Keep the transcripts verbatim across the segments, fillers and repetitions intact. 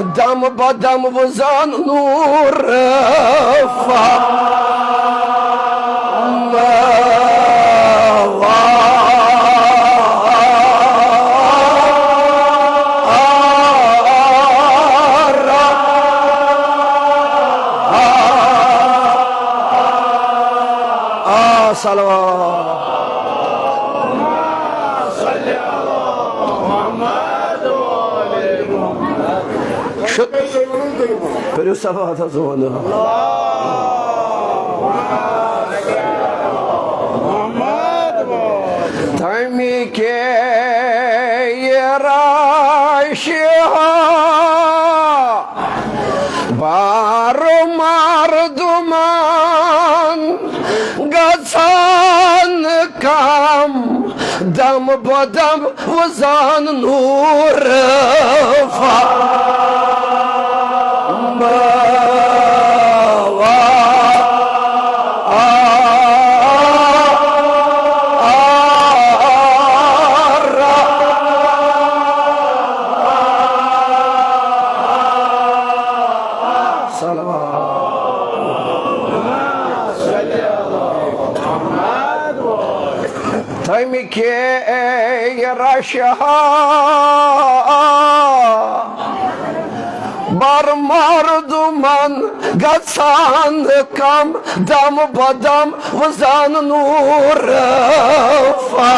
دم بدم وزان نور فا آ، صلوات۔ شُ-، پٔرِو صلوات حظ، وَنو۔ تَمہِ کے راشِہا بارٕ مردمان گژھان کم، دم بدم وزان نور فا صلوات۔ تَمہِ کے رشہا بر مردمن گژھان کم، دم بدم وزان نور فا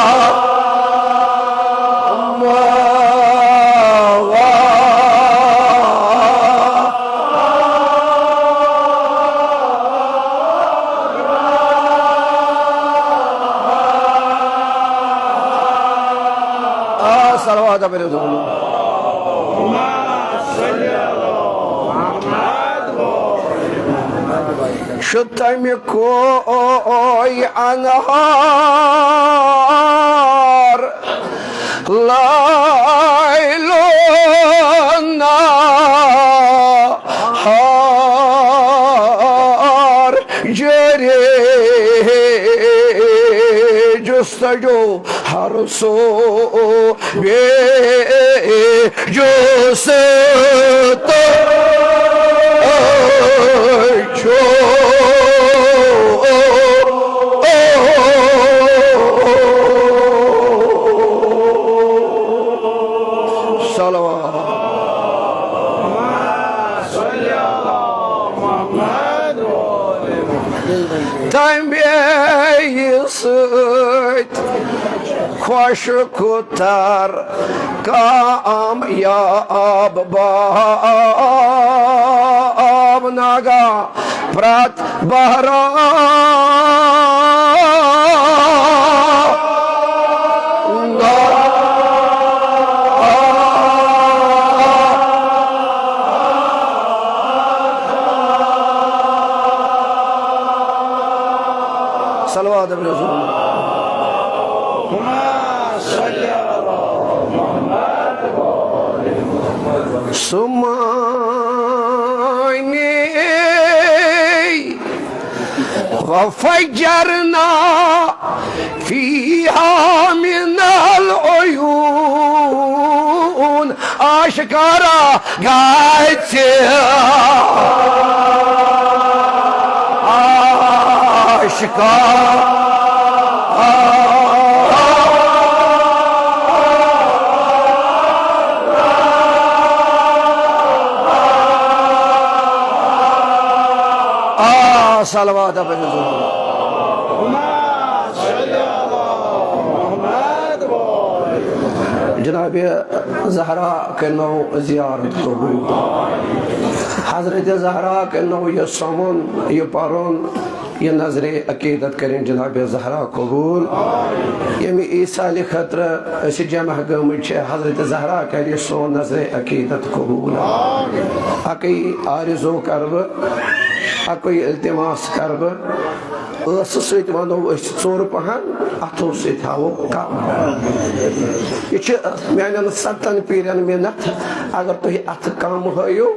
آ، صلوات پٔرِو۔ شُد تَمہِ کوے انہار لٲلوٗ نہار جٲری جستجو ہر سُہ بے جستجو۔ صلوات۔ تَمے سۭتۍ خۄش کوتر کامیاب باب ناگا پرٛتھ بہرا۔ صلوات برسول۔ سمانی وفجرنا فيها من العيون۔ آشکارا گژھِ آشکارا۔ آ، صلوات پٔرِو۔ جناب زہرا کرنو زیارت قبول۔ حضرت زہرا کرنو یہِ سۄمُن، یہِ پرُن، یہِ نظرِ عقیدت کرن جناب زہرا قبول۔ ییٚمہِ ایصالہِ خٲطرٕ أسۍ جمع گٔمٕتۍ چھِ، حضرت زہرا کرِ سون نظرِ عقیدت قبول۔ اکُے آرزو کرٕ بہٕ، اکُے التماس کرٕ بہٕ، ٲسہٕ سۭتۍ ونو أسۍ ژوٚر پہن، اتھو سۭتۍ ہاوو کم۔ یہِ چھِ میانٮ۪ن ستن پیرن مِنت، اگر تُہۍ اتھٕ کم ہٲیِو،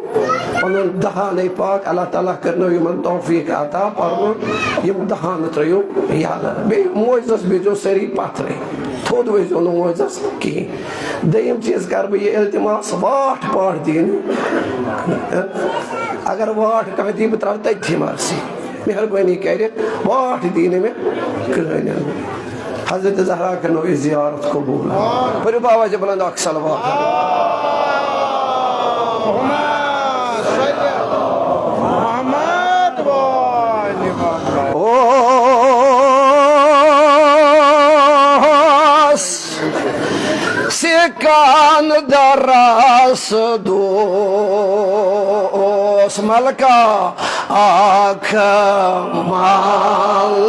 پنُن دہانے پاک اللہ تعالیٰ کرنو یِمن توفیق عطا، پرنُن یِم دہان ترٲیِو یلہٕ۔ بیٚیہِ معجزس بیٚہزیو سٲری پتھرے۔ سیوٚد وٲتۍزیو نہٕ وٲنٛزَس کِہیٖنۍ۔ دوٚیِم چیٖز کَرٕ بہٕ یہِ التماس، واٹھ پاٹھ دِیِو نہٕ۔ اگر واٹھ کانٛہہ دی، بہٕ ترٛاوٕ تٔتھی مرسٕے۔ مہربٲنی کٔرِتھ واٹھ دی نہٕ مےٚ کٕہٕنۍ۔ حضرت زہرا کَرنٲوِو زیارت قبوٗل۔ پٔرِو بابا جی بلند اکھ صلوات۔ محمد وآل محمد۔ اوس سکندرس دوس ملکہ اکھ ملکہ۔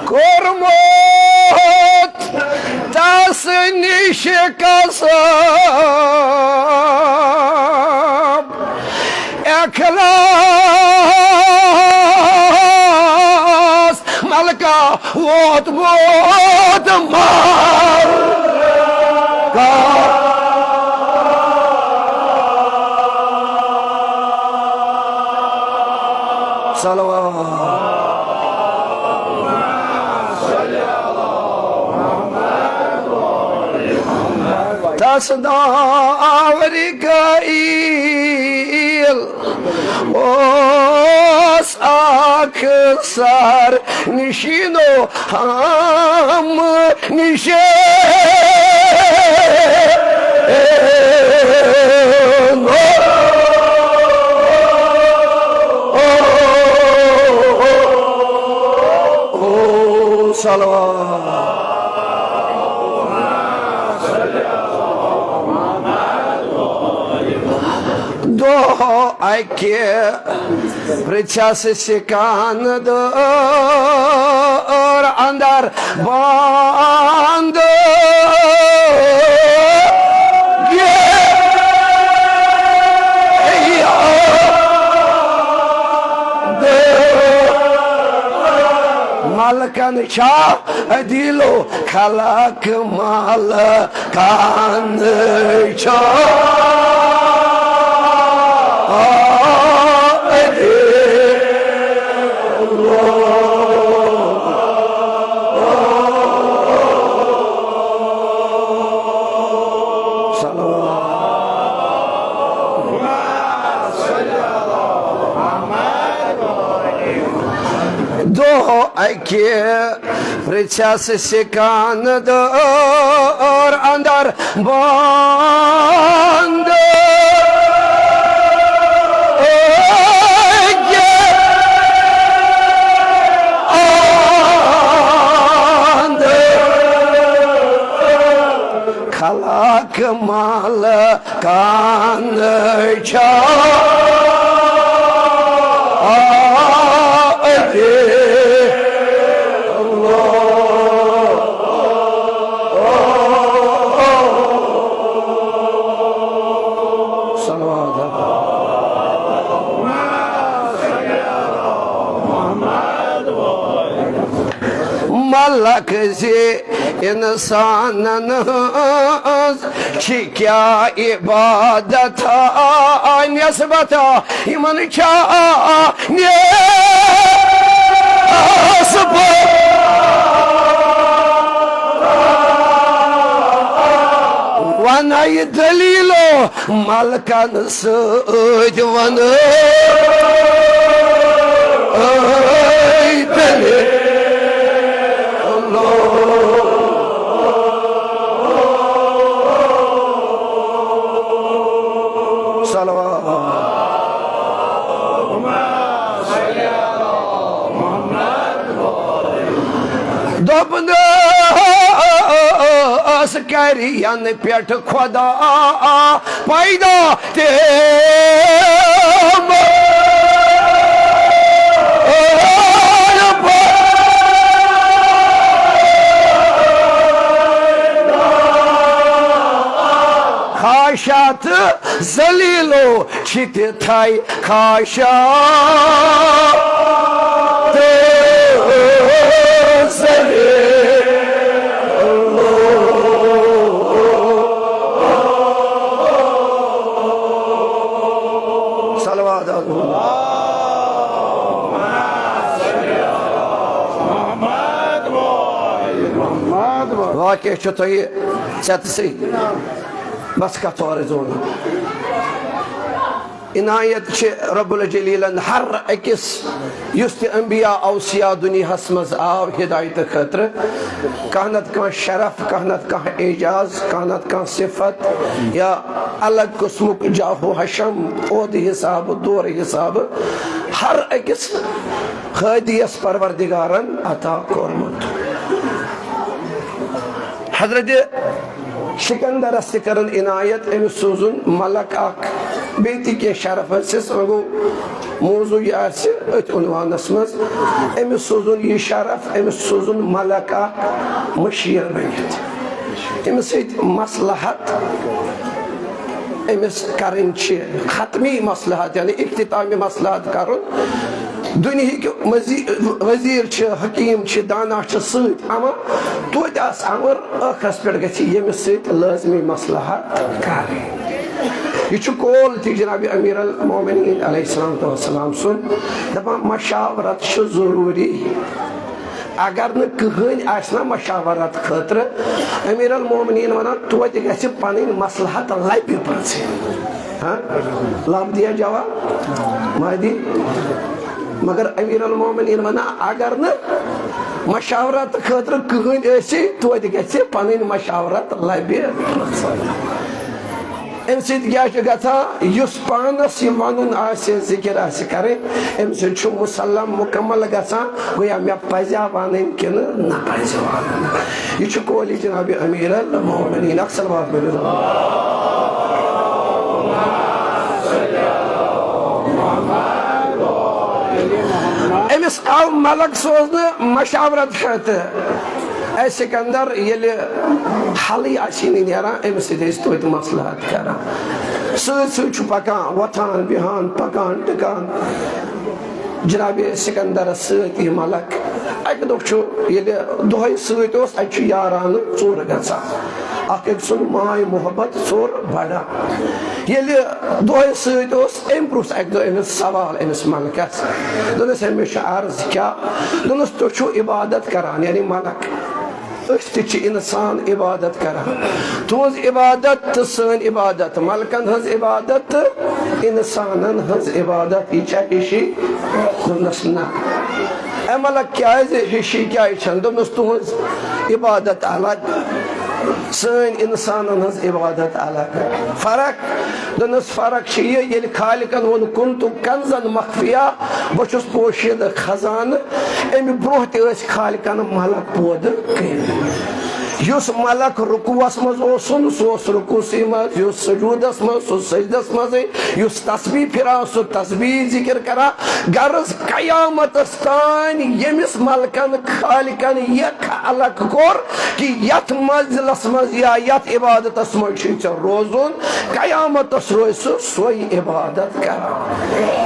کوٚرمُت تس نِش کسب اخلاص، ملکہ ووتمُت ملکہ۔ صلوات۔ تس داورِ قیل اوس اکھ سر نشینو ہم نشین۔ صلوات۔ دۄہ اکہِ پرٛژھس سکندر اندر بند۔ ملکن چھا دِلو خلق ملکن چھا دِلو۔ صلوات۔ دۄہ اکہِ پرٛژھس سکندر اندر بند۔ خلق ملکن چھا دِلو۔ صلوات۔ ملک زِ انسانن ہٕنٛز چھِ کیٛاہ عبادت نسبت یِمن چھا نسبت۔ ونے دلیلو ملکن سۭتۍ وَنہٕ۔ ٲے دلہِ۔ صلوات۔ دوٚپنَس کَرِ ینہٕ پٮ۪ٹھ خدا پیدا تِم۔ خاشا تہٕ ذلیلو چھِ تِتھے خاشا تہٕ ذلیلو۔ صلوات۔ واقعہ چھُ تۄہہِ ژٮ۪تسٕے، بس کتھ عرض ووٚن۔ عنایت چھِ رب الجلیلن ہر أکِس، یُس تہِ انبیاء اوصیاء دُنیاہس منٛز آو ہدایتہٕ خٲطرٕ، کانٛہہ نتہٕ کانٛہہ شرف، کانٛہہ نتہٕ کانٛہہ اعجاز، کانٛہہ نتہٕ کانٛہہ صفت یا الگ قٕسمُک جاہ و حشم، عہدٕ حسابہٕ، دورٕ حسابہٕ، ہر أکِس ہادیس پروردگارن عطا کوٚرمُت۔ حضرت سکندرس تہِ کٔرٕن عنایت، أمِس سوٗزُن ملک اکھ، بیٚیہِ تہِ کینٛہہ شرف ٲسِس، وۄنۍ گوٚو موضوع یہِ آسہِ أتھۍ عنوانس منٛز۔ أمِس سوٗزُن یہِ شرف، أمِس سوٗزُن ملک اکھ مشیر بٔنِتھ، أمِس سۭتۍ مصلحت، أمِس کرٕنۍ چھِ ختمی مصلحت، یعنی اختتامی مصلحت کرُن۔ دُنیہٕکۍ مزی-، وزیر چھِ، حکیم چھِ، دانا چھِ سۭتۍ، اما توتہِ آسہٕ امر، ٲخرس پٮ۪ٹھ گژھِ ییٚمِس سۭتۍ لٲزمی مصلحت کرٕنۍ۔ یہِ چھُ قول تہِ جناب امیر المومنین علیہ الصلوۃ والسلام سُنٛد، دپان مشاورت چھِ ضروٗری۔ اگر نہٕ کٕہٕنۍ آسہِ نا مشاورت خٲطرٕ، امیر المومنین ونان توتہِ گژھِ پنٕنۍ مصلحت لبہِ پرژھٕنۍ۔ ہاں؟ لب دیا جواب؟ مہدی؟ مگر امیر المومنین ونان اگر نہٕ مشاورت خٲطرٕ کٕہٕنۍ ٲسی، توتہِ گژھِ پنٕنۍ مشاورت لبہِ پرژھٕنۍ۔ امہِ سۭتۍ کیٛاہ چھُ گژھان؟ یُس پانس یہِ ونُن آسہِ، ذکر آسہِ کرٕنۍ، امہِ سۭتۍ چھُ مسلم مکمل گژھان، گویا مےٚ پزیا ونٕنۍ کِنہٕ نہ پزِ ونٕنۍ۔ یہِ چھُ قولِ جناب امیر المومنین۔ اکھ صلوات پٔرِو۔ أمِس آو ملک سوزنہٕ مشاورت خٲطرٕ۔ اے سکندر، ییٚلہِ حلٕے آسی نہٕ نیران، أمِس سۭتۍ ٲسۍ توتہِ مصلحت کران۔ سۭتۍ سۭتۍ چھُ پکان، وۄتھان، بیہان، پکان، ٹکان۔ جناب سکندرس سۭتۍ یہِ ملک۔ اکہِ دۄہ چھُ، ییٚلہِ دۄہے سۭتۍ اوس، اتہِ چھُ یارانہٕ ژوٚر گژھان۔ اکھ أکۍ سُنٛد ماے محبت ژوٚر بڑان۔ ییٚلہِ دۄہے سۭتۍ اوس، أمۍ پرُژھ اکہِ دۄہ أمِس سوال، أمِس ملکس۔ دوٚپنس، "ہے، مےٚ چھُ عرض کیٛاہ؟" دوٚپنس، "تُہۍ چھِو عبادت کران، یعنی ملک۔ أسۍ تہِ چھِ انسان عبادت کران۔ تُہنٛز عبادت تہٕ سٲنۍ عبادت، ملکن ہٕنٛز عبادت تہٕ انسانن ہٕنٛز عبادت، یہِ چھا ہِشی؟" دوٚپنس، "نہ۔" "اے ملک، کیٛازِ ہِشی کیٛازِ چھَنہٕ؟" دوٚپنس، "تُہنٛز عبادت الگ، سٲنۍ انسانن ہٕنٛز عبادت الگ۔ فرق؟" دوٚپنس، "فرق چھِ یہِ، ییٚلہِ خالقن ووٚن، 'کنت کنزا مخفیا'، بہٕ چھُس پوشیدٕ خزانہٕ، امہِ برونٛہہ تہِ ٲسۍ خالقن ملک پٲدٕ کٔرمٕتۍ۔ یُس ملک رکوعس منٛز اوسُن، سُہ اوس رکوعسٕے منٛز، یُس سجودس منٛز، سُہ سجدس منٛزٕے، یُس تسبیح پھران، سُہ تسبیح ذکر کران۔ غرض، قیامتس تام ییٚمِس ملکن خالقن یہِ خلق کوٚر کہِ یتھ منزلس منٛز یا یتھ عبادتس منٛز چھُے ژےٚ روزُن، قیامتس روزِ سُہ سۄے عبادت کران۔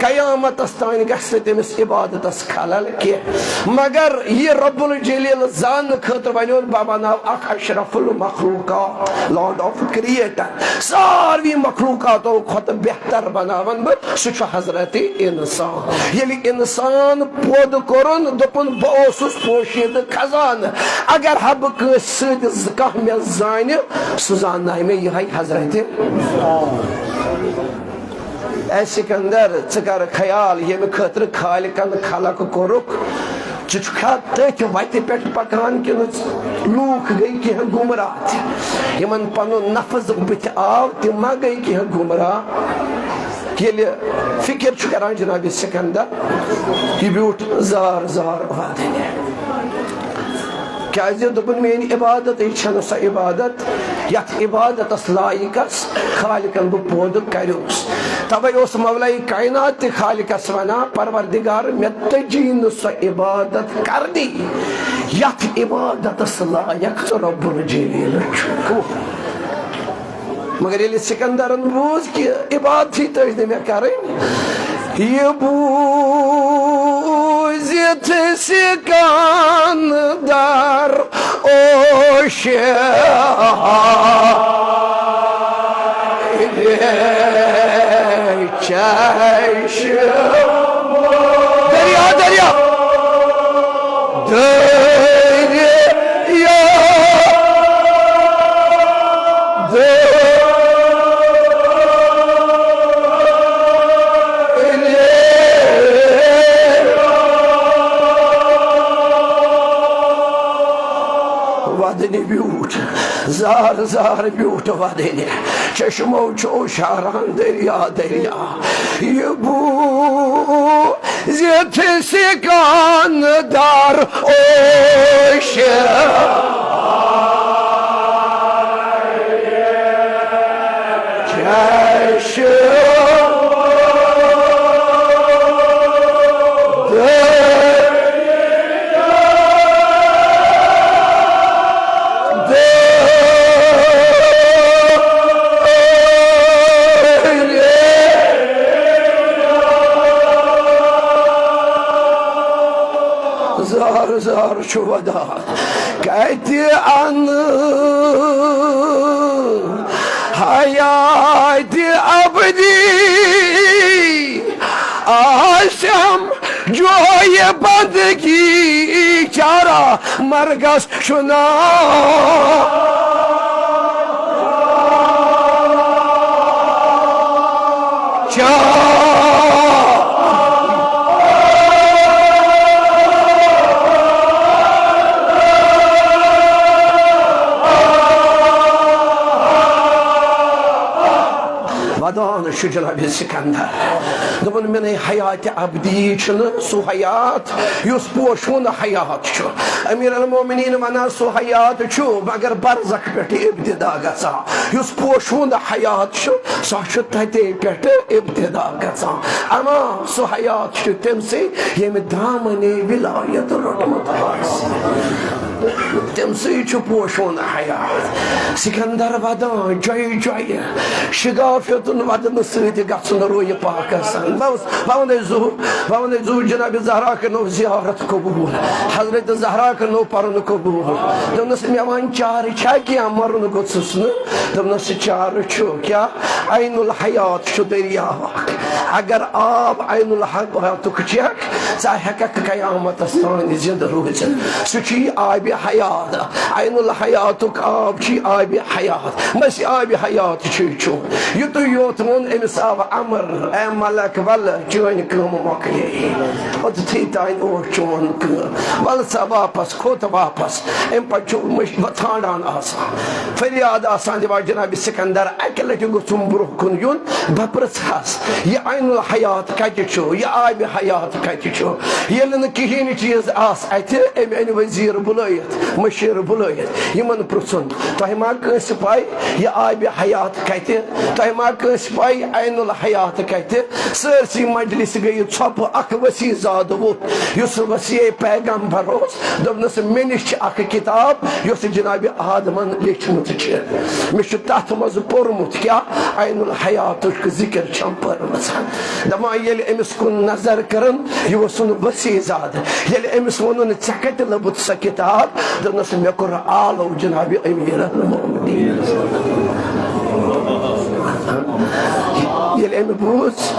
قیامتس تام گژھِ نہٕ تٔمِس عبادتس خلل کینٛہہ۔ مگر یہِ رب الجلیل زاننہٕ خٲطرٕ ونیو، بہٕ بناو اکھ اشرف المخلوقات، Lord of Creator، ساروی مخلوقاتو کھۄتہٕ بہتر بناون بہٕ، سُہ چھُ حضرت انسان۔ ییٚلہِ انسان پٲدٕ کوٚرُن، دوٚپُن، "بہٕ اوسُس پوشیدٕ خزانہٕ، اگر ہا بہٕ کٲنٛسہِ سۭتۍ ز-، کانٛہہ مےٚ زانہِ، سُہ زانناوِ مےٚ یِہوٚے حضرت۔" اے سکندر، ژٕ کر خیال، ییٚمہِ خٲطرٕ خالقن خلق کوٚرُکھ، ژٕ چھُکھا تٔتھۍ وتہِ پٮ۪ٹھ پکان کِنہٕ ژٕ، لوٗکھ گٔے کینٛہہ گمراہ تہِ؟ یِمن پنُن نفس بٕتھِ آو، تِم ما گٔے کینٛہہ گمراہ؟ ییٚلہِ فکر چھُ کران جناب سکندر، یہِ بیوٗٹھ زار زار وادنہِ۔ کیازِ؟ دوٚپُن، میٲنۍ عبادتٕے چھنہٕ سۄ عبادت یتھ عبادتس لایقس خالقن بہٕ پٲدٕ کریوس۔ توے اوس مولای کائنات تہِ خالقس ونان، پروردگار، مےٚ تجی نہٕ سۄ عبادت کرنی یتھ عبادتس لایق ژٕ رب الجلیل چھُکھ۔ مگر ییٚلہِ سکندرن بوٗز کہِ عبادتھٕے تٔج نہٕ مےٚ کرٕنۍ، یہِ بوٗزِتھ سکندر اوش چشم۔ دریا، دریا۔ دریا۔ وَدٕنہِ بیوٗٹھ، زار زار بیوٗٹھ وَدٕنہِ۔ چشمو چھُ شاران دریا دریا۔ یہِ بوٗزِتھ سکندر اوش چشم زار زار چھُ ودان۔ کتہِ انہٕ حیاتِ ابدی؟ آسم جویہِ بندگی چارہ مرگس چھُنا چا۔ ودان چھُ جناب سکندر۔ دوٚپُن، مےٚ نے حیات ابدی چھُنہٕ سُہ حیات یُس پوشوٗنہٕ حیات چھُ۔ امیر المومنین ونان، سُہ حیات چھُ مگر برزخ پٮ۪ٹھ ابتدا گژھان۔ یُس پوشوٗنہٕ حیات چھُ، سُہ چھُ تتے پٮ۪ٹھ ابتدا گژھان۔ اما سُہ حیات چھُ تٔمسٕے ییٚمہِ دامنہِ ولایت روٚٹمُت آسہِ۔ تٔمسٕے چھُ پوشوٗنہٕ حیات۔ سکندر ودان جۄیہِ جۄیہِ، شگاف ہیوٚتُن ودنہٕ سۭتۍ گژھُن رویہِ پاکس۔ بہٕ اوسُس بہٕ وَنے زُہُر، بہٕ وَنے زُہُر جناب زہرا کٔرنو زیارت قبوٗل، حضرت زہرا کٔرنو پَرُن قبوٗل۔ دوٚپنَس، مےٚ وَن چارٕ چھا کینٛہہ، مَرُن گوٚژھُس نہٕ۔ دوٚپنَس، چارٕ چھُ کیٛاہ؟ عین الحیات چھُ دٔریاو اَکھ۔ اگر آب عین الحیاتُک چٮ۪کھ، ژٕ ہٮ۪کَکھ قیامتَس تام زِندٕ روٗزِتھ۔ سُہ چھُ یہِ آبِ حیات۔ عین الحیاتُک آب چھُ یہِ آبِ حیات۔ مَسہِ آبِ حیات چھُ یہِ چیوٚن۔ یُتُے یوت ووٚن أمِس آو امر، اے ملک، ولہٕ چٲنۍ کٲم مۄکلے۔ اوٚتتھٕے تانۍ اوس چون کٲم۔ ولہٕ سا واپس، کھوٚت واپس۔ اَمہِ پتہٕ چھُ مٔش-، ژھانڈان آسان، فریاد آسان دِوان، جناب سکندر، اَکہِ لٹہِ گوٚژھُم برونٛہہ کُن یُن، بہٕ پرٛژھس، یہِ عین الحیات کتہِ چھُ، یہِ آبِ حیات کتہِ چھُ؟ ییٚلہِ نہٕ کِہیٖنۍ چیٖز آسہٕ اَتہِ، أمۍ أنۍ وزیٖر بُلٲیِتھ، مٔشیٖر بُلٲیِتھ، یِمن پرٛژھُن، تۄہہِ ما کٲنٛسہِ پَے یہِ آبِ حیات کتہِ؟ تۄہہِ ما کٲنٛسہِ پَے عین الحیات کتہِ؟ سٲرسٕے مجلسہِ گٔیہِ ژھۄپہٕ۔ اکھ وصی زادٕ ووٚتھ، یُس وصی پیغمبر اوس، دوٚپنَس، مےٚ نِش چھِ اکھ کِتاب، یۄس جناب آدمن لیچھمٕژ چھِ۔ مےٚ چھُ تتھ منٛز پوٚرمُت۔ کیٛاہ؟ عین الحیاتُک ذِکر چھَم پٔرمٕژ۔ دَپان، ییٚلہِ أمِس کُن نظر کٔرٕن، یہِ اوسُن وصی زادٕ۔ ییٚلہِ أمِس ووٚنُن، ژےٚ کَتہِ لٔبٕتھ سۄ کِتاب؟ دوٚپنَس، مےٚ کوٚر آلو جناب امیر المومنین۔ ییٚلہِ أمۍ بوٗز،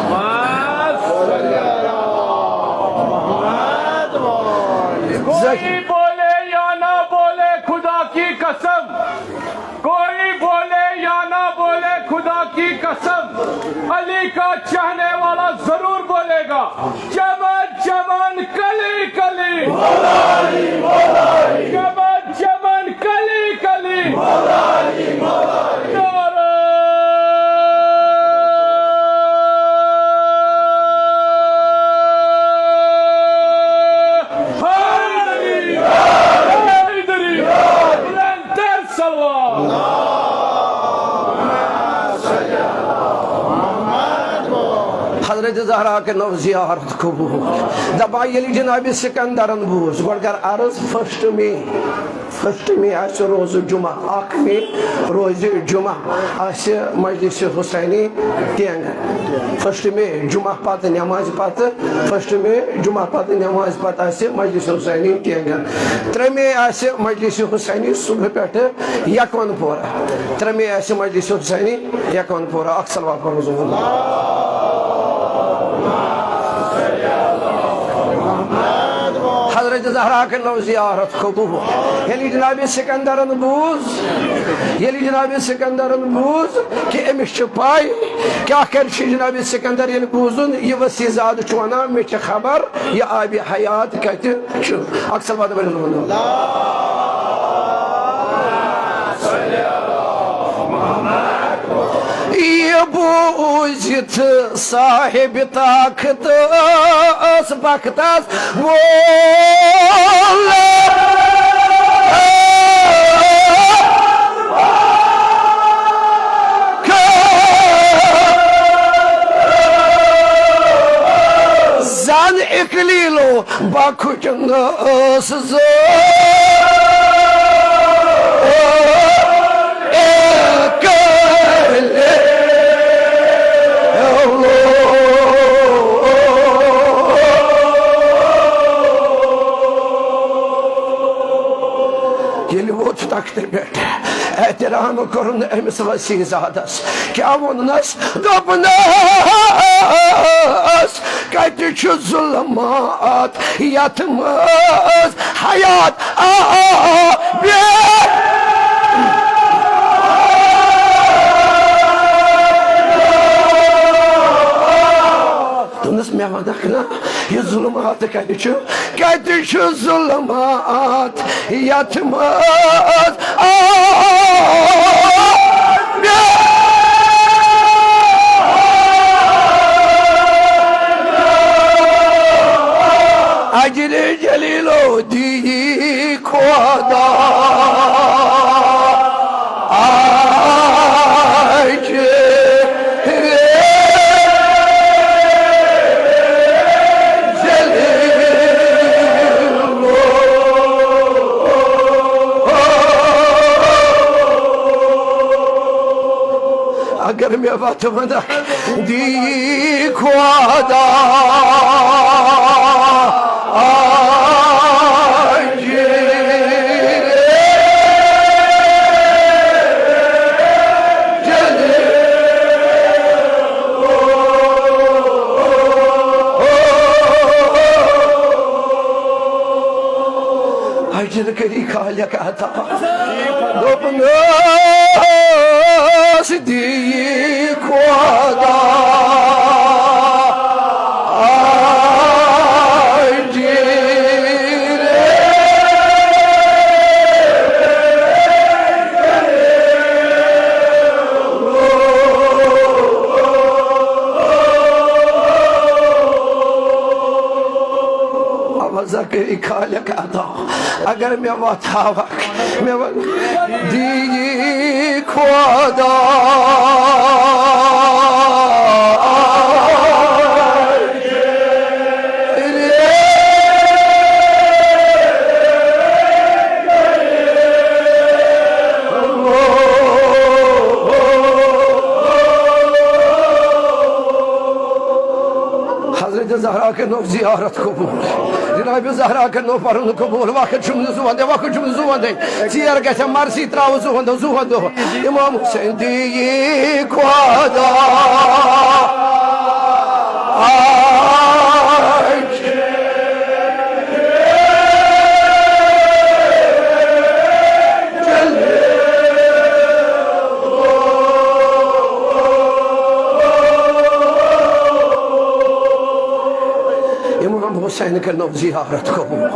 کوئی بولے یا نہ بولے، خدا کی قسم، کوئی بولے یا نہ بولے، خدا کی قسم، علی کا چاہنے والا ضرور بولے گا۔ چمن چمن کلی کلی، چمن چمن کلی کلی، نعرہ حیدری، حیدری، بلندتر صلوات۔ حضرت زہرا کٔرنو زیارت قبول۔ دپان ییٚلہِ جناب سکندرن بوٗز، گۄڈٕ کر عرض، فسٹ مے، فسٹ مے آسہِ روزٕ جمعہ، اکھ مے روزِ جمعہ آسہِ مجلس حسینی ٹینگن۔ فسٹ مے جمعہ پتہٕ نمازِ پتہٕ، فسٹ مے جمعہ پتہٕ نمازِ پتہٕ آسہِ مجلس حسینی ٹینگن۔ ترٛےٚ مے آسہِ مجلس حسینی صبح پٮ۪ٹھٕ یکون پورہ۔ ترٛےٚ مے آسہِ مجلس حسینی یکون پورہ۔ اکھ صلوات پرو حضور۔ حضرت زہرا کٔرنو زیارت قبول۔ ییٚلہِ جناب سکندرن بوٗز، ییٚلہِ جناب سکندرن بوٗز کہِ أمِس چھِ پَے، کیٛاہ کَرِ چھُ جناب سکندر، ییٚلہِ بوٗزُن یہِ وصی زادٕ چھُ وَنان، مےٚ چھِ خبر، یہِ آبِ حیات کَتہِ چھُ۔ اکھ صلوات پرو حضور۔ یہِ بوٗزِتھ صاحب طاقت ٲس بختس وول۔ زن اکلیلو بخشن ٲس زٲل۔ ییٚلہِ ووت تختہٕ پٮ۪ٹھ، احترام کوٚرُن أمِس وصی زادس۔ کیٛاہ ووٚننس؟ دوٚپنس، کتہِ چھُ ظلمات یتھ منٛز حیات آ بے؟ دوٚپنس، مےٚ ونکھ نا، یہِ ظلمات کتہِ چھُ؟ کتہِ چھُ ظلمات یتھ منٛز آ بے؟ اجر جلیلو دی خدا۔ اگر مےٚ وتھ ونکھ دی خدا۔ اجر کری خالق عطا۔ دوٚپنس، دی خدا اجر۔ آوازہ کری خالق عطا۔ اگر مےٚ وتھ ہاوکھ، مےٚ وَن، دی خدا۔ حضرت زہرا کٔرنو زیارت قبول۔ جناب زہرا کٔرنو پرُن قبول۔ وقت چھُم نہٕ زُوَن دے، وقت چھُم نہٕ زُوَن دے۔ ژیر گژھِ مرضی ترٛاوٕ زُوَن دۄہ، زُوَن دۄہ۔ امام حسین دی خدا۔ امام حسین کٔرنو زیارت قبول،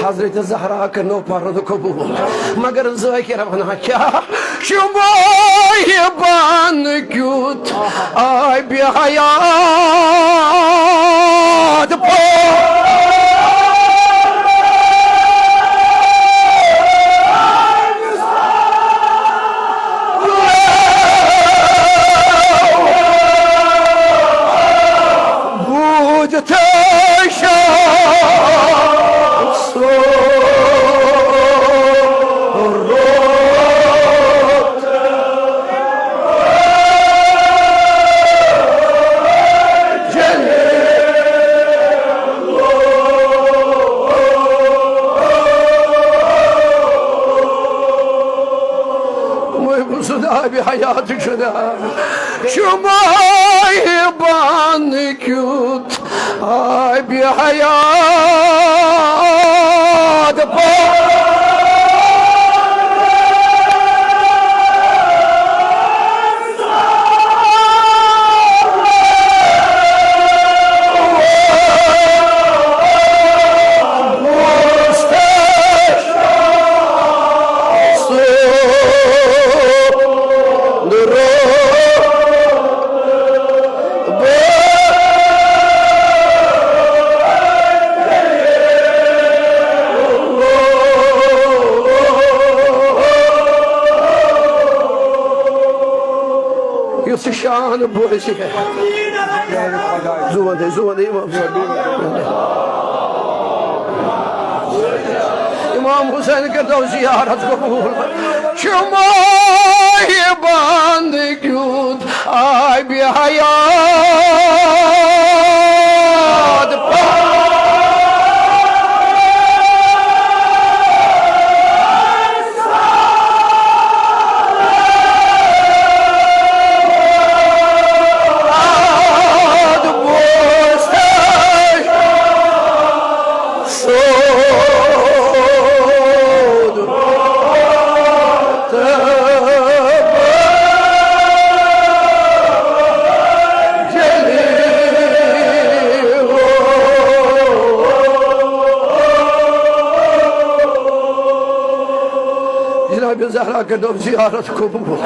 حضرت زہرا کٔرنو پرُن قبول، مگر ذاکر ونان کیٛاہ؟ شموع بن کیُتھ آبِ حیات پا۔ بوٗزِتھ شاہ سُنٛد روٚٹ۔ محب سُنٛد آبِ حیات چھُ ناو۔ شموع بن کیُتھ آبِ حیات پا۔ سُہ شان بوزِ۔ زُوَن دے، زُوَن دے، امام۔ امام حسین کٔرۍتو زیارت قبول۔ چھُ ماہہِ بند کیُتھ آبِ حیات۔ جناب زہرا کٔرنو زیارت قبول،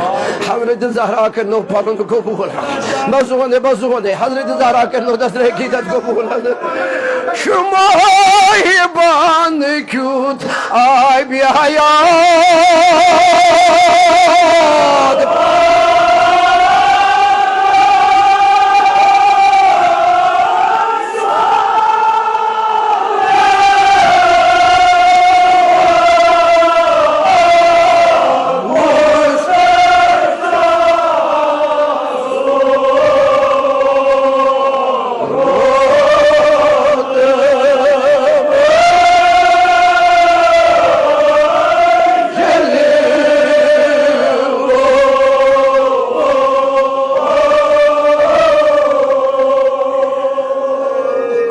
حضرت زہرا کٔرنو پنُن قبول۔ بس ونے، بس ونے، حضرت زہرا کٔرنو دس حقیقت قبول۔ شماہی بان کیُتھ آبِ حیات۔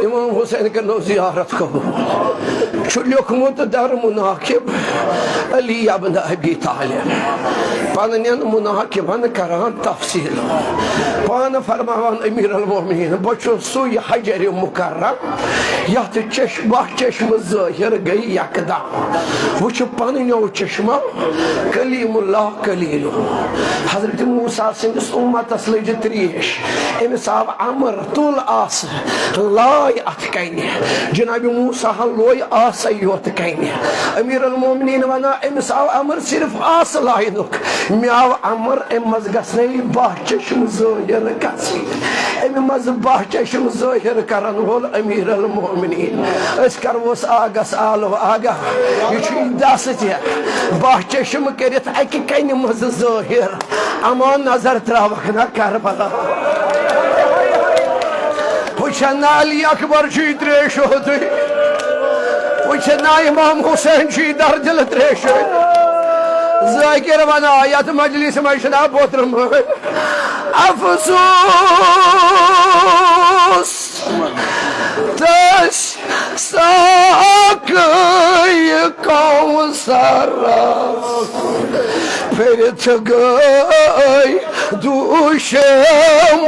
امام حسین کٔرنو زیارت قبول۔ چھُ لیوٚکھمُت در مناقب علی ابن ابی طالب۔ پننٮ۪ن مناقبن کران تفصیل۔ پانہٕ فرماوان امیر المومنین، بہٕ چھُس سُے حجر مکرم یتھ چش-، باہ چشمہٕ ظٲہر گٔے یکدم۔ وٕچھِ پننیو چشمو کلیم اللہ کلیلو۔ حضرت موسیٰ سٕنٛدِس اُمتس لٔج تریش۔ أمِس آو امر، تُل آسہٕ، لایہِ اتھ کنہِ۔ جناب موسیٰ ہن لوے آسے یوت کنہِ۔ امیر المومنین ونان، أمِس آو امر صرف آسہٕ لاینُک۔ مےٚ آو امر، امہِ منٛز گژھنے باہ چشم ظٲہر گژھٕنۍ۔ امہِ منٛز باہ چشم ظٲہر کرن وول امیر المومنین۔ أسۍ کروس آگس آلو آگاہ۔ یہِ چھُ یہِ دس تہِ۔ باہ چشم کٔرِتھ اکہِ کنہِ منٛز ظٲہر۔ اما نظر تراوکھ نا کربلا۔ وٕچھن نا علی اکبر چھُے تریشو تُہۍ۔ وٕچھن نا امام حسین چھُے دردِل تریشو۔ ذاکر ونا یتھ مجلس منٛز چھُنا بوترٕ مٲلۍ۔ افسوس تس ساقی کوثرس پھرتھ گٔے دوشم۔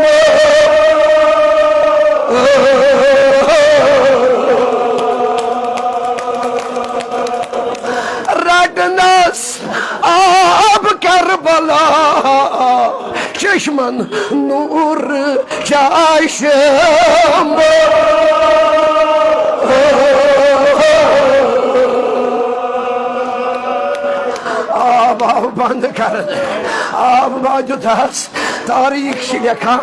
رٹنس آب کربلا چشمن نور چاشم۔ آب آو بند کرن، آب ما دیُتہس۔ تاریخ چھِ لیکھان،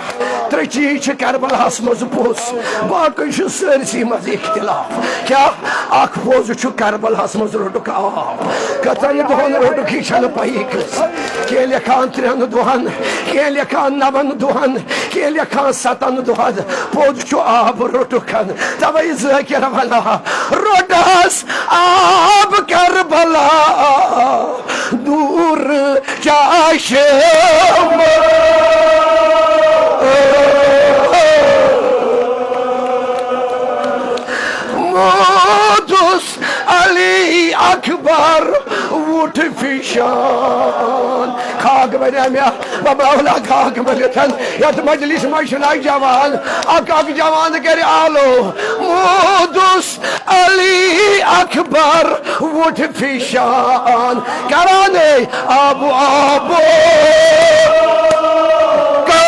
ترٛےٚ چیٖز چھِ کربلاہس منٛز پوٚز، باقٕے چھُ سٲرسٕے منٛز اختلاف۔ کیٛاہ؟ اکھ پوٚز چھُ، کربلاہس منٛز روٚٹُکھ آب۔ کٔژن دۄہن روٚٹُکھ، یہِ چھنہٕ پَیی کٲنٛسہِ۔ کینٛہہ لیکھان ترٛٮ۪ن دۄہن، کینٛہہ لیکھان نَون دۄہن، کینٛہہ لیکھان ستن دۄہن۔ پوٚز چھُ، آب روٚٹُکھ۔ توے ذٲکر ونان، روٚٹہس آب کربلا دوٗر چاشم۔ موتُس علی اکبر وُٹھ فشان۔ خاک بنیٛا مےٚ، بہٕ مولا خاک بٔنِتھ۔ یتھ مجلس منٛز چھُنہ اکھ جوان، اکھ، اکھ جوان کرِ آلو۔ موتُس علی اکبر وُٹھ فشان کران، آبو آبو کا۔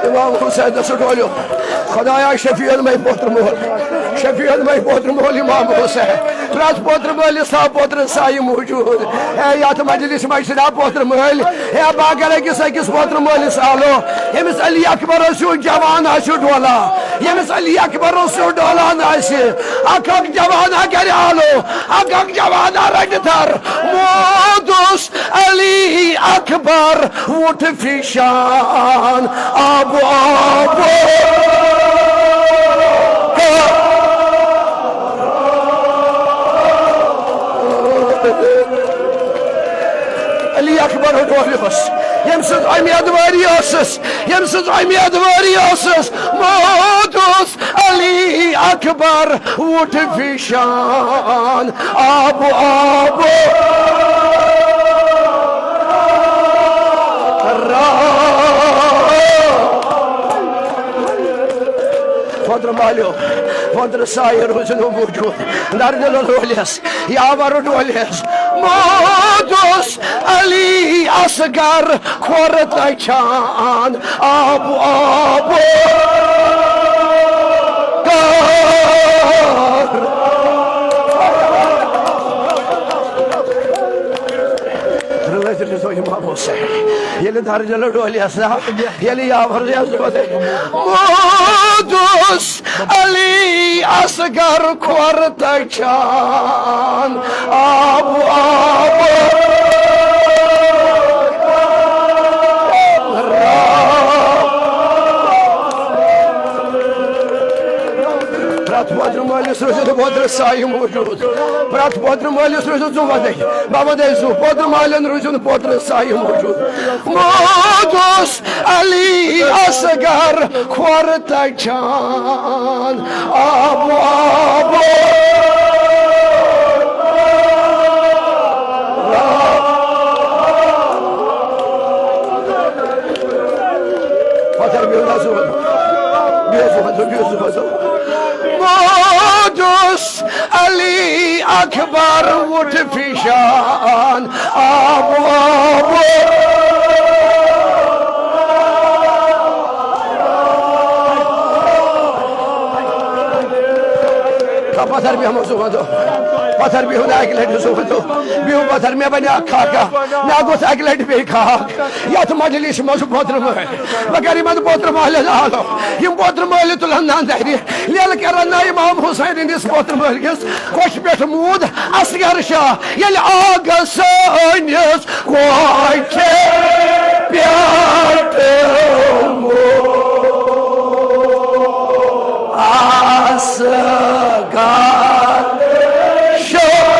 امام حسین دس ڈولو، خدایا شفیعن میں پوتر مول، شفیعن میں پوتر مول امام حسین۔ پرٛٮ۪تھ پوترٕ مٲلِس تھاو پوترٕ سایہِ موٗجوٗد۔ ہے، یتھ مجلس منٛز چھِنہ پوترٕ مٲلۍ؟ ہے، بہٕ اگر أکِس أکِس پوترٕ مٲلِس آلو، ییٚمِس علی اکبرس ہیوٗ جوان آسہِ ڈولان، ییٚمِس علی اکبرس ہیوٗ ڈولان آسہِ، اکھ اکھ جوانا کرِ آلو، اکھ اکھ جوانا رٹہِ تھر۔ موتُس علی اکبر وُٹھ فیشان، آب آب۔ علی اکبر ڈولہِ اوس، ییٚمہِ سٕنٛز اُمیدوٲری ٲسٕس، ییٚمہِ سٕنٛز اُمیدوٲری ٲسٕس، موتُس علی اکبر وُٹھ فیشان، آب آب۔ پوترٕ مالیو، پوترٕ سایہِ روٗزِن موٗجوٗد۔ درد ڈولِس، یاور ڈولِس، موتُس علی اصغر کھۄر تچھان، آب آب۔ رٲضۍ روٗزِو امام حسین۔ ییٚلہِ درجہٕ ڈولِس نا، ییٚلہِ یاور یس ڈولِس، موتُس علی اصغر کھۄر تچھان، آب آب۔ پرٛٮ۪تھ پوترٕ مٲلِس روٗزِو پوترٕ سایہِ موٗجوٗد۔ پرٛٮ۪تھ پوترٕ مٲلِس روٗزِو ژٕ وَدَے، بہٕ وَدَے سُہ۔ پوترٕ مالٮ۪ن روٗزِو نہٕ پوترٕ سایہِ موٗجوٗد۔ موتُس علی اصغر کھۄر تچھان، آب آب۔ پتھر بِہُن حظ، بِہِو حظ، بِہِو حظ۔ موتُس علی اکبر وُٹھ فیشان، آب آب۔ پتھر بیہمو سُہ وَنتو۔ پتھر بیہو نہٕ اَکہِ لٹہِ سُہ وَنتو۔ بیہو پتھر، مےٚ بنہِ اکھ خاکہ۔ مےٚ گوٚژھ اَکہِ لٹہِ بیٚیہِ خاک۔ یتھ مجلس منٛز پوترٕ مٲلۍ۔ مگر یِمن پوترٕ مالٮ۪ن آلو۔ یِم پوترٕ مٲلۍ تُلن نندرِ۔ لیلہٕ کرن نا امام حسین ہٕنٛدِس پوترٕ مٲلۍ کِس کۄچھِ پٮ۪ٹھ موٗد اصغر شاہ۔ ییٚلہِ آگس سٲنِس کۄچھِ پٮ۪ٹھ موٗد اصغر شاہ۔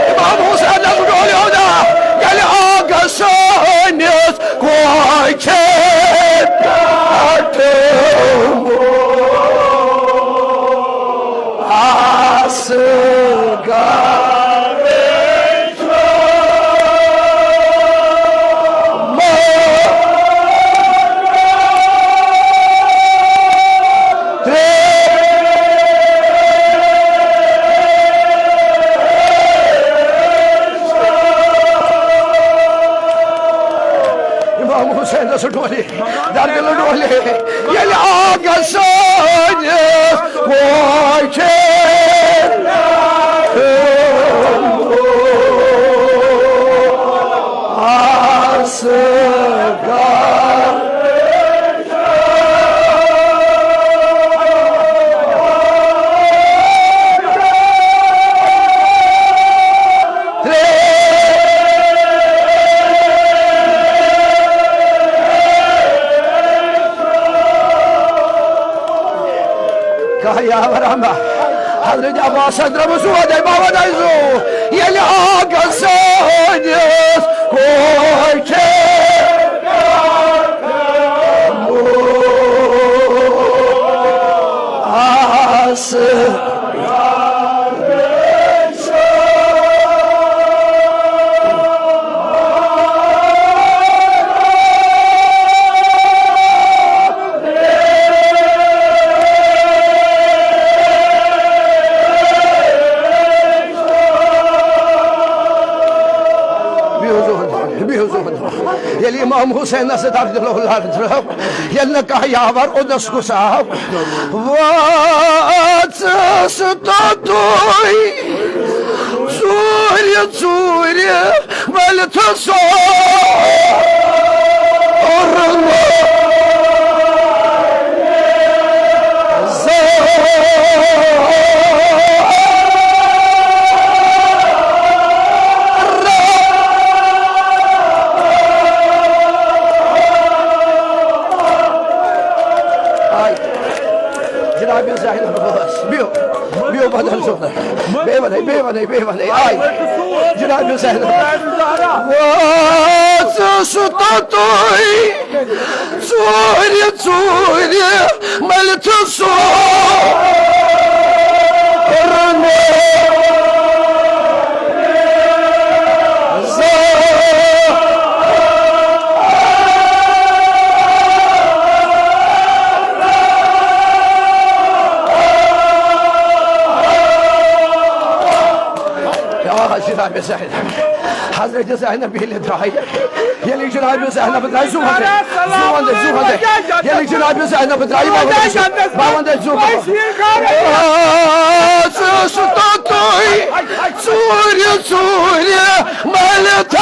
امام حسین نظر ڈولیو نا، ییٚلہِ آگس سٲنِس کۄچھِ پٮ۪ٹھ اصغر امام حسین ڈولی، دردل ڈولی، ییٚلہِ آگس سٲنِس کۄچھِ اصغر کانٛہہ یاور اما۔ حضرت عباس درٛمُت سُہ وَدَے، بہٕ وَدَے سُہ۔ ییٚلہِ آگس سٲنِس کۄچھِ آس۔ حسینس در دِلو لرزرٲو، ییٚلہِ نہٕ کانٛہہ یاور اوٚنُس کُس آو۔ وٲژٕس توٚتُے ژوٗرِ ژوٗرِ مٔلِتھ سورُن۔ آے۔ جناب زینب بٲژ، بِہِو، بِہِو بدل صٲب۔ بیٚیہِ وَنَے، بیٚیہِ وَنَے، بیٚیہِ وَنَے۔ آے۔ جناب زینب۔ وٲژٕس توٚتُے ژوٗرِ ژوٗرِ مٔلِتھ سورُن۔ آ، جناب زینب۔ حضرت زینب ییٚلہِ درٛایہِ، ییٚلہِ جناب زینب درٛایہِ، زُو وَندَے، زُو وَندَے، زُو وَندَے۔ ییٚلہِ جناب زینب درٛایہِ، بابا درٛایہِ، بابا درٛایہِ، زُو وَندَے۔ آ، ژٕ سُہ توٚتُے ژوٗرِ ژوٗرِ مٔلِتھ۔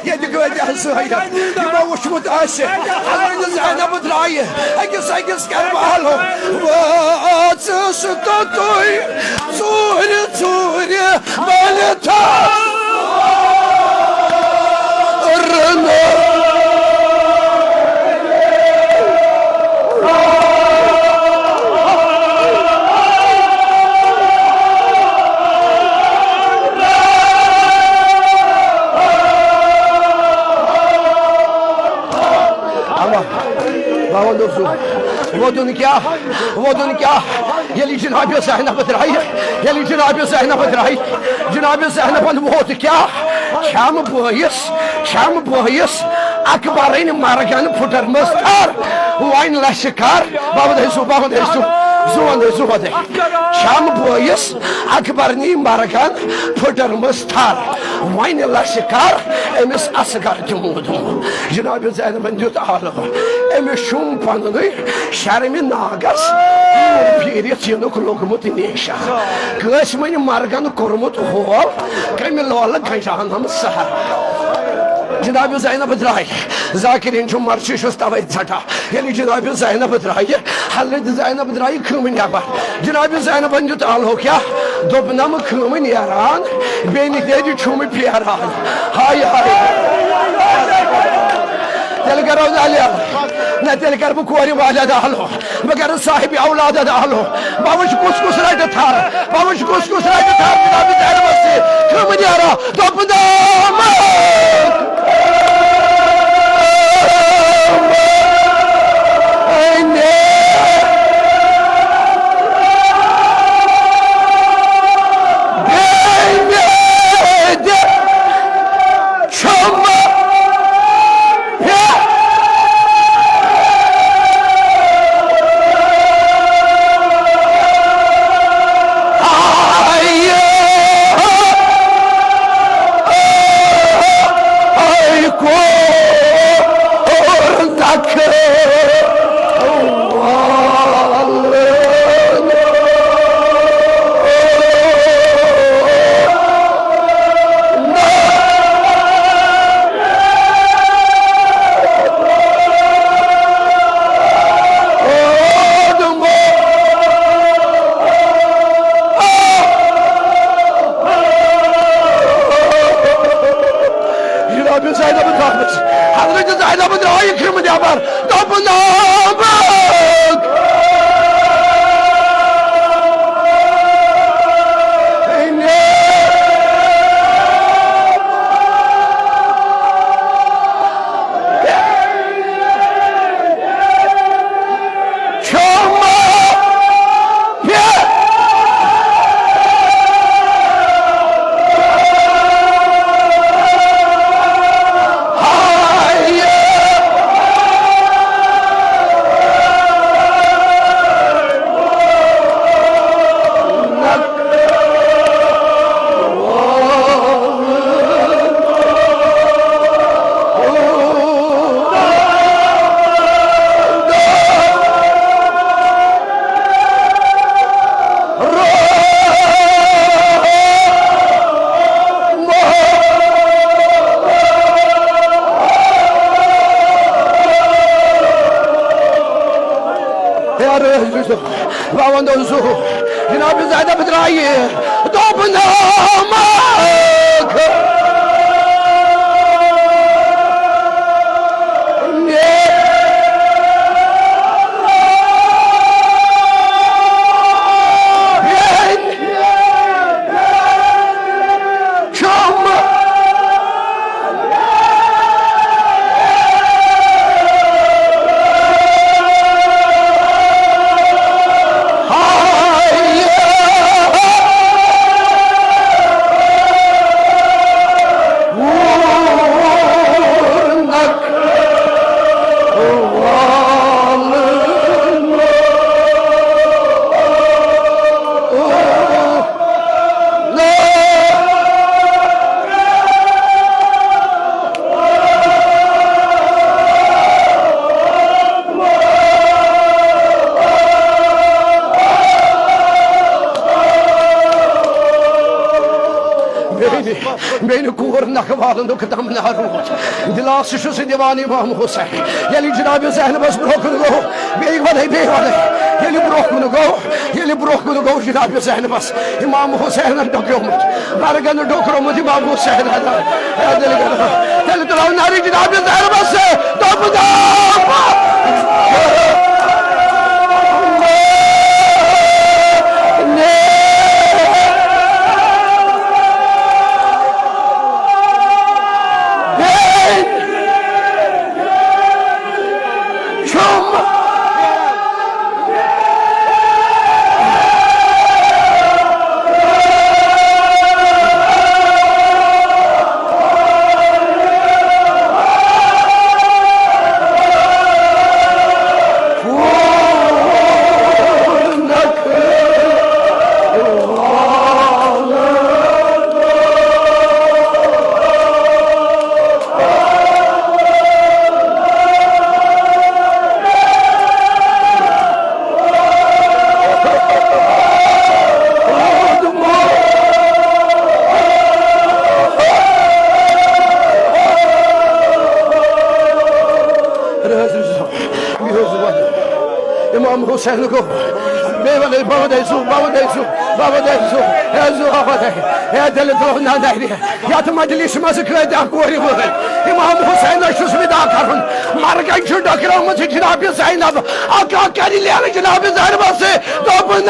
ییٚتہِ کٲتیٛاہ زٲیِد یِمو وُچھمُت آسہِ، حضرت زینب درٛایہِ أکِس أکِس کربالو۔ وٲژٕس توٚتُے ژوٗرِ ژوٗرِ مٔلِتھ۔ اما بہٕ وَنہٕ سُہ وودُن کیٛاہ، وودُن کیٛاہ؟ ییٚلہِ جناب زینب درٛایہِ، ییٚلہِ جناب زینب درٛایہِ، جناب زینبن ووت کیٛاہ؟ چھَم بٲیِس، چھَم بٲیِس اکبرٕنۍ مرگن پھُٹرمٕژ تھر۔ وۄنۍ لَسہِ کر، بہٕ وَنہٕ سُہ، بہٕ وَنہٕ سُہ، زُو وَندَے، زُو وَندَے۔ چھَم بٲیِس اکبرنی مرگن پھُٹرمٕژ تھر۔ وۄنۍ لَسہِ کر أمِس اصغر تہِ موٗدمُت۔ جناب زینبن دیُت آلو۔ أمِس چھُم پننُے شرمہِ ناگس پھیٖرِتھ یِنُک لوٚگمُت نیشہ۔ قٲسمٕنۍ مرگن کوٚرمُت ہول، کمہِ لولہٕ گنجانم سہر۔ جناب زینب درٛاے، ذاکرین چھُ مرشی چھُس توے ژٹان۔ ییٚلہِ جناب زینب درٛایہِ، حضرت زینب درٛایہِ خۭمہٕ نٮ۪بر۔ جناب زینبن دیُت آلو کیٛاہ؟ دوٚپنم خۭمہٕ نیران، بیٚنہِ تیٚلہِ چھُم پھیران۔ ہاے ہاے۔ تیٚلہِ کرو نہ لٮ۪ل، نہ تیٚلہِ کرٕ بہٕ کورِ والٮ۪ن آلو، بہٕ کرٕ صاحبِ اولادن آلو۔ بہٕ وٕچھٕ کُس کُس رٹہِ تھر، بہٕ وٕچھٕ کُس کُس رٹہِ تھر۔ جناب زینبس سۭتۍ خۭمہٕ نیران۔ دوٚپُن، آمد، آمد، چھُم۔ جناب زینب درٛامٕژ، حضرت زینب درٛایہِ خۭمہٕ نٮ۪بر، دوٚپُن، آمد۔ بہٕ وَنہٕ سُہ، جناب زینب درٛایہِ، دوٚپُن، "آ، ماک۔" بیٚیہِ، بیٚیہِ کوٗر نکھٕ والنُک تمنا روٗد۔ دِلاسہٕ چھُ سُہ دِوان امام حسین۔ ییٚلہِ جناب زینبس برونٛہہ کُن گوٚو، بیٚیہِ وَنے، بیٚیہِ وَنے۔ ییٚلہِ برونٛہہ کُن گوٚو، ییٚلہِ برونٛہہ کُن گوٚو جناب زینبس، امام حسینن ڈوکریومُت، مرگن ڈوکریومُت امام حسینن۔ اے دِل گرم۔ تیٚلہِ ترٛاو نعرٕ جناب زینبس، دوٚپُن، امام حسین گوٚو۔ بیٚیہِ وَنے، بہٕ وَنے سُہ، بہٕ وَنے سُہ، بہٕ وَنے سُہ۔ ہے زُو، بہٕ وَنے۔ ہے دِلہِ ترٛوو نہ دَرِ۔ یَتھ مجلسہِ منٛز کۭتیٛاہ کورِ وٲلۍ۔ امام حسینس چھُس وِدا کرُن۔ مرگن چھُ ڈۄکراومٕژ جناب زینب۔ اکھ اکھ کرِ لیرٕ جناب زینبس سۭتۍ۔ دوٚپُن،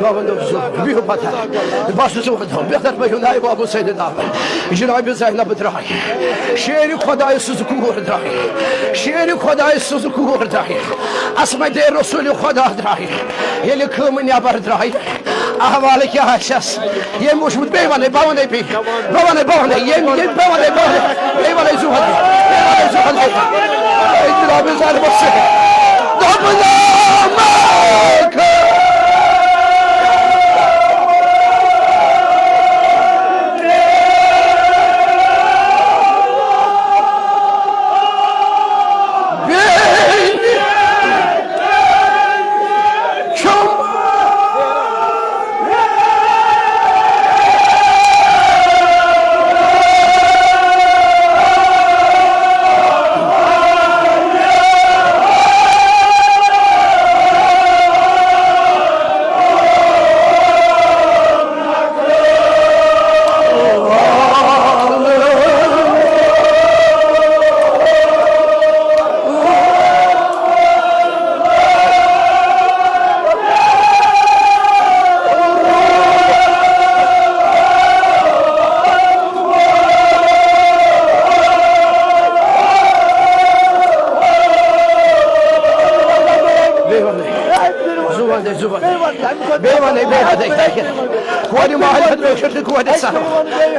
بہٕ وَنہٕ تۄہہِ سُہ، بِہِو پَتہٕ۔ بہٕ چھُس وَنان، بہتر پٲٹھۍ نایہِ بابو سٕنٛدِ ناوٕ۔ جناب زینب درٛاے۔ شیرِ خۄدایہِ سٕنٛز کوٗر درٛاے۔ شیرِ خۄدایہِ سٕنٛز کوٗر درٛاے۔ عصمتِ رسول خۄدا درٛاے۔ ییٚلہِ خۭمہٕ نٮ۪بر درٛاے، احوال کیٛاہ آسٮ۪س؟ ییٚمۍ وٕچھمُت، بیٚیہِ وَنے، بہٕ وَنے بیٚیہِ۔ بہٕ وَنے، بہٕ وَنے، ییٚمۍ، ییٚمۍ، بہٕ وَنے، بہٕ وَنے، بیٚیہِ وَنے زُہدِ، بیٚیہِ وَنے زُہدِ۔ اے جناب زینبس سۭتۍ۔ دوٚپُن، آ، ماک۔ بیٚیہِ چھُم۔ بیٚیہِ وَنَے، بیٚیہِ وَنَے۔ کورِ مالہِ ہُنٛد کٲشُر تہٕ کورِ سَر۔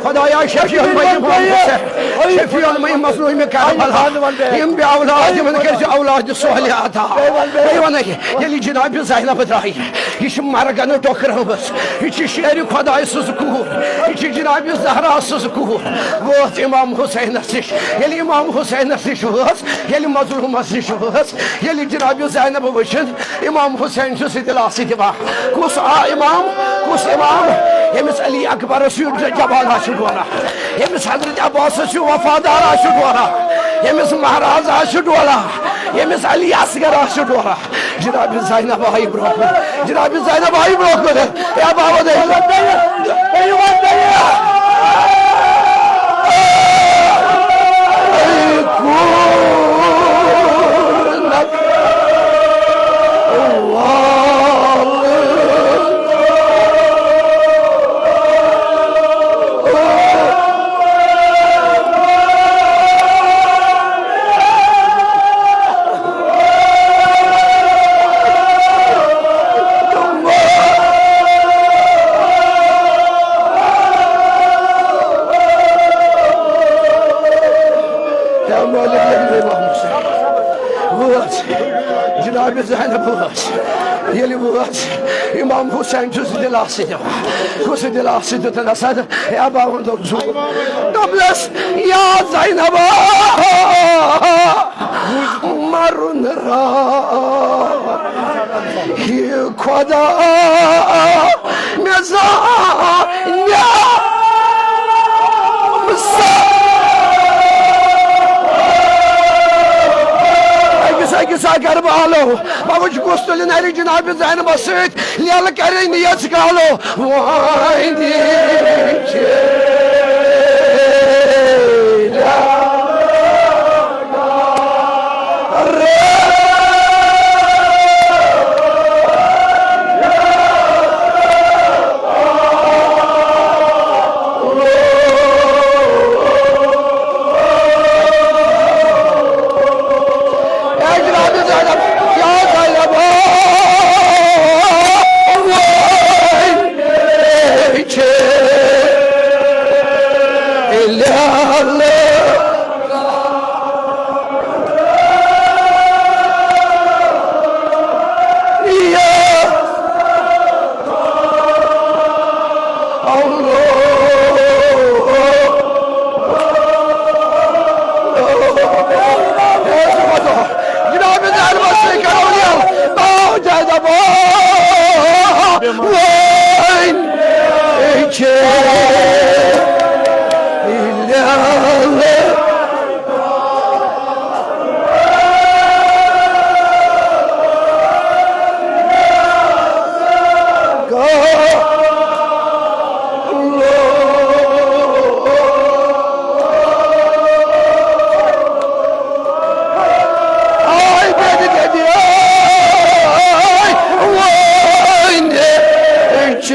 خۄدایا، شفیع المہٕ اِمام حسین، شفیع المہٕ مظلوٗمِ کربلا، یِم بے اولاد، یِمَن کٔرۍ زِ اولاد صالح عطا۔ بیٚیہِ وَنَے، ییٚلہِ جناب زینب درٛایہِ، یہِ چھِ مرگن ٹۄکرٲومٕژ، یہِ چھِ شیرِ خۄداے سٕنٛز کوٗر، یہِ چھِ جناب زہرا سٕنٛز کوٗر۔ وٲژ امام حسینس نِش، ییٚلہِ امام حسینس نِش وٲژ، ییٚلہِ مظلوٗمس نِش وٲژ، ییٚلہِ جناب زینب وٕچھِن، امام حسین چھُ سُہ دِلاسہٕ دِوان۔ کُس آ امام، کُس امام، ییٚمِس علی اکبرس ہیوٗ جبانا چھُ ڈوران، ییٚمِس حضرت عباسس ہیوٗ وفادارا چھُ ڈوران، ییٚمِس مہرازا چھُ ڈوران، ییٚمِس علی اصغرا چھُ ڈوران۔ جناب زینب آیہِ برونٛہہ کُن۔ جناب زینب آیہِ برونٛہہ کُن۔ اے بابا دے۔ یا مالک، ییٚلہِ امام حسین وٲژ، جناب زینب وٲژ، ییٚلہِ وٲژ، امام حسین چھُس دِلاسہٕ دِوان، کُس دِلاسہٕ دیُتنس؟ یا باوَن دوٚپ زوٗ۔ دوٚپنَس، یا زینبا، مَرُن را یہِ خۄدا مےٚ زانیٛا۔ أکِس، أکِس اگر بالو، بہٕ وٕچھ کُس تُلہِ نَرِ جناب زینبس سۭتۍ۔ لیلہٕ کرے نہٕ یژ کالو وۄنۍ چھِ۔ اے جناب زینب، یا زینب، وۄنۍ چھِ لیلہٕ۔ یا جناب زینبس سۭتۍ کرو یَلہٕ، باو جادہ باو۔ وۄنۍ چھِ لیلہٕ۔ آے بیٚنہِ دٮ۪دِ، آے، وۄنۍ چھِ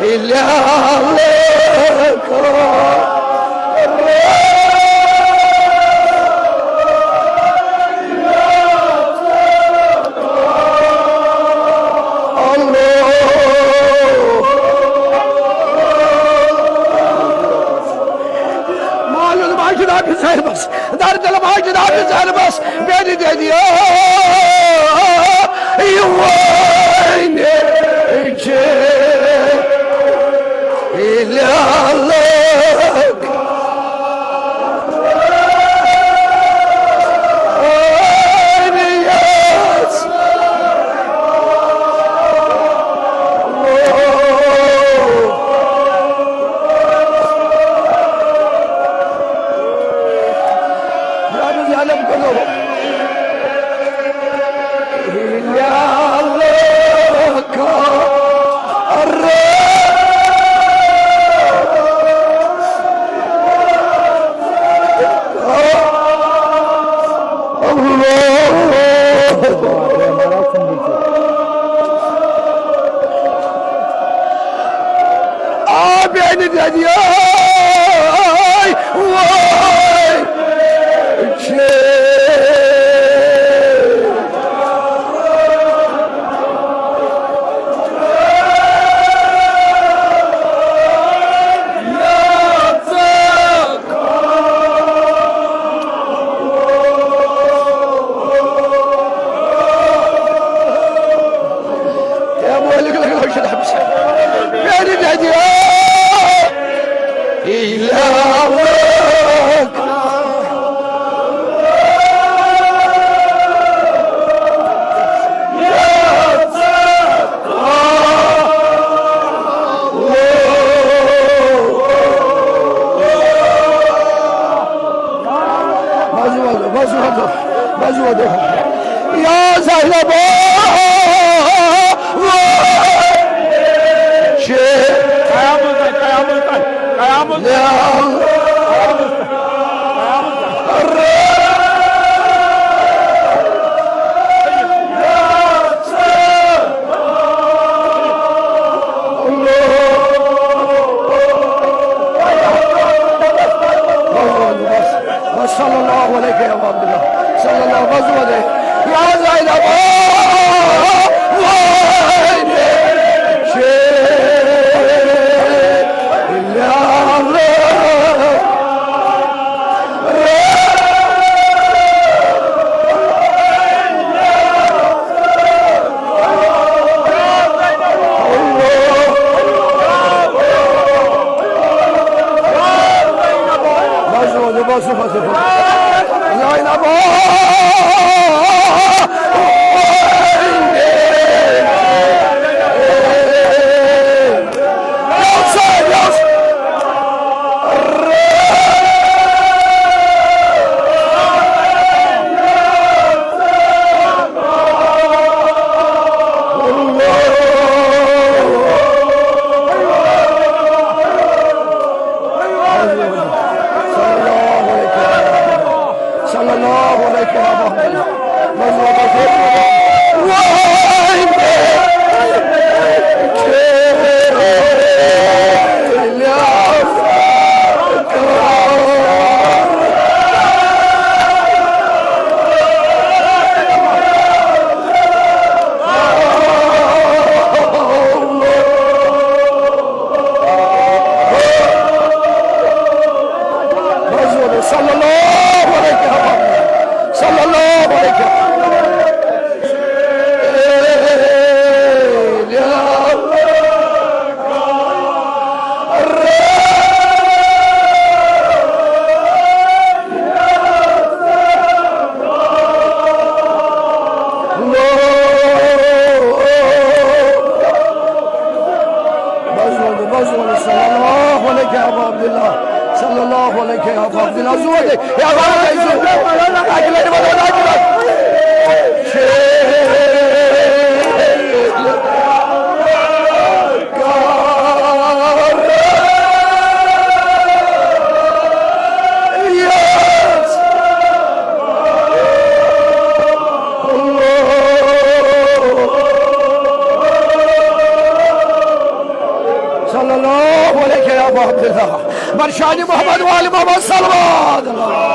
لیلہٕ۔ مالُن ماجد حافظ صٲبس، دردل ماجد حافظ صٲبس، بیٚنہِ دٮ۪دِ، یہِ وۄنۍ چھِ لیلہٕ۔ آ، بیٚنہِ دٮ۪دِ، آے، وٲے، چھِ۔ بس وَدو، بس وَدو، بس وَدو۔ یا زینب، شے۔ قیامت تام، قیامت تام، قیامت تام۔ یا صلى الله عليك يا أبا عبد الله، صلى الله، بس وَدو۔ يا زينب، بس وَدو، بس وَدو۔ زينب۔ صلى الله عليك يا محمد۔ صلى الله عليك يا محمد، صلى الله عليك يا محمد۔ بس وَدو، بس وَدو، صلى الله عليك يا أبا عبد الله، صلى الله عليك يا أبا عبد الله، زود، يا أبا عبد الله، زود. أجل، أجل، أجل، أجل. صلى الله عليك يا أبا عبد الله، برشان محمد وآل محمد، صلوات الله۔